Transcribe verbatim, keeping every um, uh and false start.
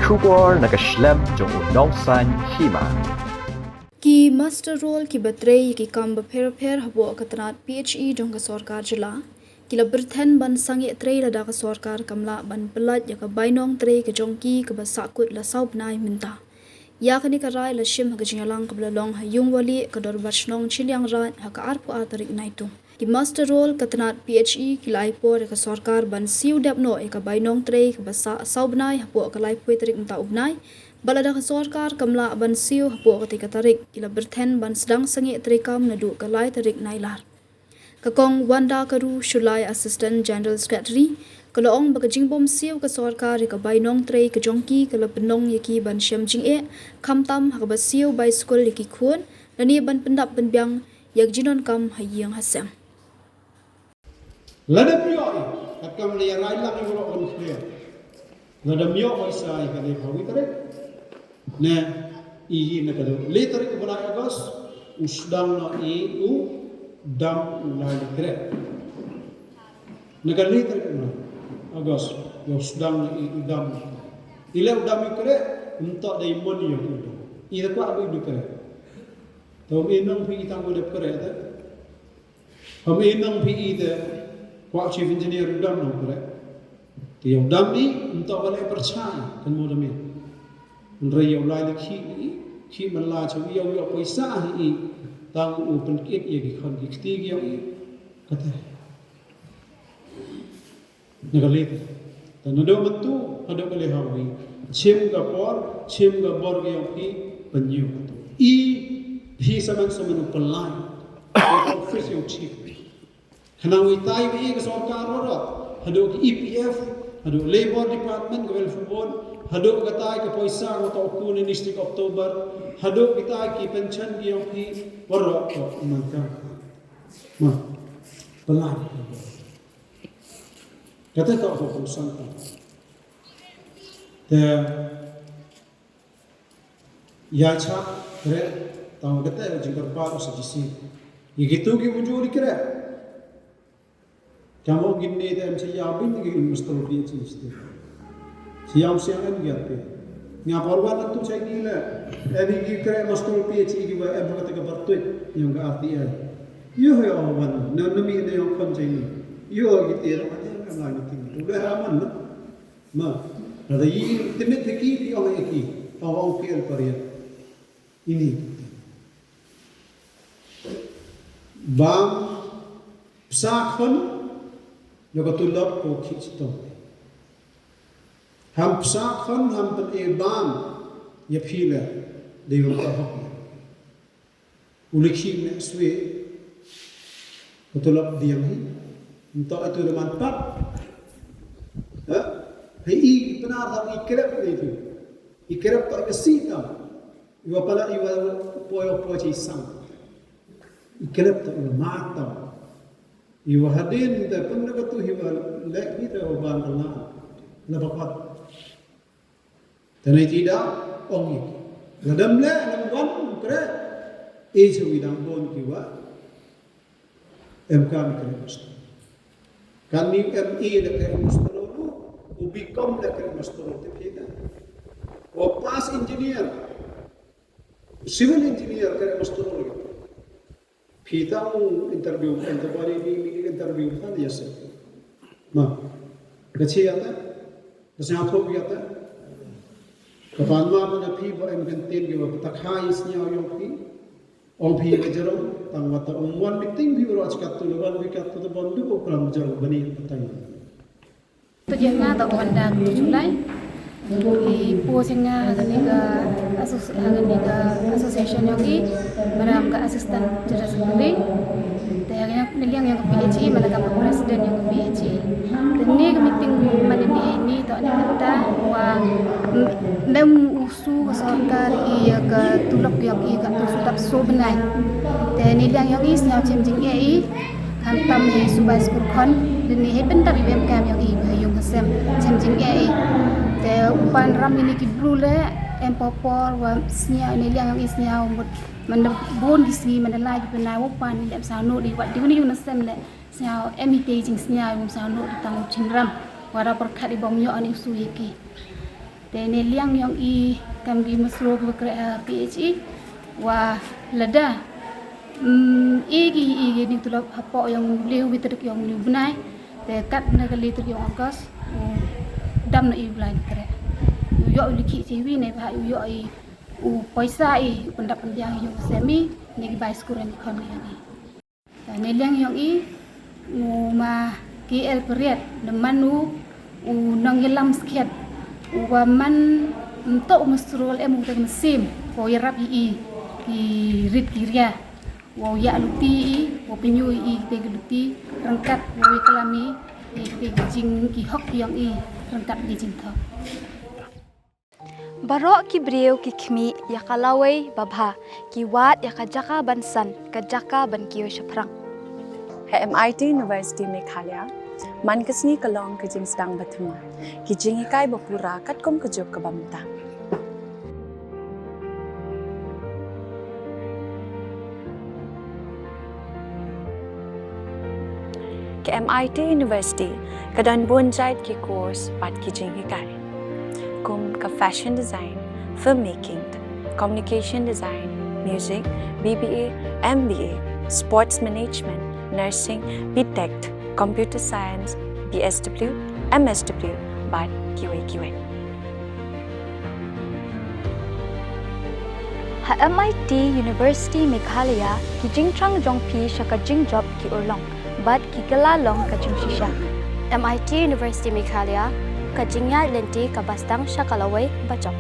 Khubor na ka shlem jong u nongsaiñ hima. Ki muster roll kiba trei ïa ki kam bapher bapher hapoh ka tnat P H E jong ka sorkar jylla ki la pyrthen ban sangeh trei lada ka sorkar kam lah ban pyllait ïa ka bainong trei ka jong ki kaba sahkut la saw bnai mynta. Ïa kane ka rai la shim ha ka jingïalang kaba la long ha Ïungwali ka Dorbar Shnong Chilliangraij ha ka arphew ar tarik Naitung. Ki muster roll ka tnat P H E ki la ai por ïa ka sorkar ban siew dep noh ïa ka bainong trei kaba sah saw bnai hapoh ka laiphew tarik mynta u bnai. Bad lada ka sorkar kam lah ban siew hapoh katei ka tarik, ki la pyrthen ban sdang sangeh treikam naduh ka lai tarik Nailar. Ka Kong Wanda Karu, Shullai Assistant General Secretary, ka la ong ba ka jingbym siew ka sorkar ïa ka bainong trei ka jong ki ka la pynlong ïa ki ban shem jingeh, khamtam ha kaba siew baiskul ïa ki khun lane ban pyndap pynbiang ïa ka jingdonkam ha ïing ha sem. Lada ym ïoh, katkam la ïa rai lang ïa u Rock Conference. Lada ym ïoh pisa ïa ka dei phawi tarik. Ne, i na ka dei le tarik u bnai August, u sdang noh i u dam u lai li kreh. Na ka le tarik u bnai August, u sdang noh i u dam. I le u dam i kreh, mynta dei mon ïa u dam. I da kwah ba i du kreh. Tau mi nong phi i tang u dep kreh te. Hom i nong phi i te kwah chief engineer u dam nong kreh. Te ïa u dam i mynta ba leh pyrshah kan mo dam i. Hynrei ïa u lai li khih i khih man la cha ïa u ïa u pisa i tang u pynkit ïa ki khon ki kti ki ïa i. Kata. Na ka leit. Te naduh mynta haduh ka lehawei, chim ka por, chim ka bor ka ïong phi, pynïoh. I phi samen samen u pynlai. Ka office ïong chief. Khnang wei tai wei ka sorkar waroh. Haduh ka E P F, haduh Labour Department, ka Welfare Board, haduh ka tai ka poisa ka to ku ni District October, haduh ka tai ki pension ki ïong phi, waroh to man ka. Ma. Pynlai. Kata ka hok u santa. Te ïa cha kreh tang kata ïa jingkyrpad u sa jisi. Ïa kitu ki wujur i kreh. Kam ong ngin ne te em cha ïa bin ki muster P H E. Siang siang em ïa pe. Nga por wan tu chai ni le. Em ki kreh muster P H E ki wa em kata ka bar tuit ïong ka R T I. Ïoh ïa wan na na mi ne ïong khon chai ni. Ïoh ki te ra ma te ka ngai ni ting. Tu le ha man na. Ma. Lada i te mit te ki ki ong ïa ki. Ong ong ki el pariat. Ini. Bam psa khon ïa ka tulop ko ki chitom. Ham psa khon ham pyn e bam ïa phi le dei wan ka hok. U likhi me swe. Ka tulop diang hi. Nto itu le man pat. Ha? Hi i pnar tam i krep le itu. I krep to i si tam. Iwa pala iwa poi poi chi sang. I krep to iwa matam. Iwa hadin te pun na katu iwa lek ni te iwa ban na. Na papat. Te na ti da ong i. Ladam le lam wan kre. E se wi dang bon ki wa. Em kam kre muster. Kan ni M E le kre muster lu. U B Com le kre muster lu te phi da. U pass engineer. Civil engineer kre muster lu. Phi ta u interview kan ta bari ni ni interview kan ya se. Ma. Ka chi ya ta. Ka sa thok ya ta. Ka pan ma na phi ba em kan tin ki ba ta khai sñiaw yong phi. Ong phi ba jarong tang wa ta ong wan meeting phi ba ro chkat tu wan bi kat tu ban du ko kram jarong bani ta. To jeng nga to Wanda Kutulai. I po jeng nga ha kane ka asos-, ha kane ka association yong i, maram ka assistant general secretary. Te ha kane ka liang yong ka P H E, maram ka president yong ka P H E. Te ne ka meeting man ne ni to ne mynta wa m-, mem u su ka sorkar i ka tulop yong i ka tu sutap so bnai. Te ne liang yong i sñiaw chem jingeh i, khamtam hi subai skur khon, dini hi pyndap i em kam yong i, ha yung ha sem, chem jingeh i. Te u pan ram ini ki bru le, em popor, wa sñiaw, ne liang yong i sñiaw, mut, man da bon ki sngi, man da lai ki pynai, u pan, ne em saw no, di wat, di wani yung na sem le, sñiaw, em i te jing sñiaw, yung saw no, di tang u chin ram, wa da por khat i bong yo, ani u su i ki. Te ne liang yong i kam ki musro ki bakre ha P H E wa lada. Mm, i ki i ki ni tulop hapoh yong liu ki tarik yong liu bnai. Te kat na ka li tarik yong August u dam na i u lai kre. U yoh u likhi chi wi ne ba u yoh i u poisa i u pyndap pyndiang yong semi ne ki bai skur ni khon yong i. Ne liang yong i u ma K L Pariat ne man u u nongïalam skhet u wa man mto u mstrol em u te mynsiem ko ïarap i i ki rit ki ria. Wa u ïa luti i wa pynyu i te ki luti rangkat wa i kalam i te ki jing ki hok yong i rangkat ki jingthok. Baroh ki briew ki khmih ïa ka lawei babha, ki wad ïa ka jaka ban san, ka jaka ban kiew shaphrang. Ha M I T University Meghalaya, man ka sngi ka long ka jingsdang ba thymmai, ki jinghikai ba pura katkum ka juk ka bamta. Ka M I T University ka don bun jait ki course bad ki jinghikai kum ka fashion design, filmmaking, communication design, music, B B A, M B A, sports management, nursing, B Tech, computer science, B S W, M S W bad kiwei kiwei. Ha M I T University Meghalaya ki jingthrang jong phi sha ka jingjop ki urlong bad ki kylla long ka jingshisha. M I T University Meghalaya, ka jingïaid lynti kaba sdang sha ka lawei bajop.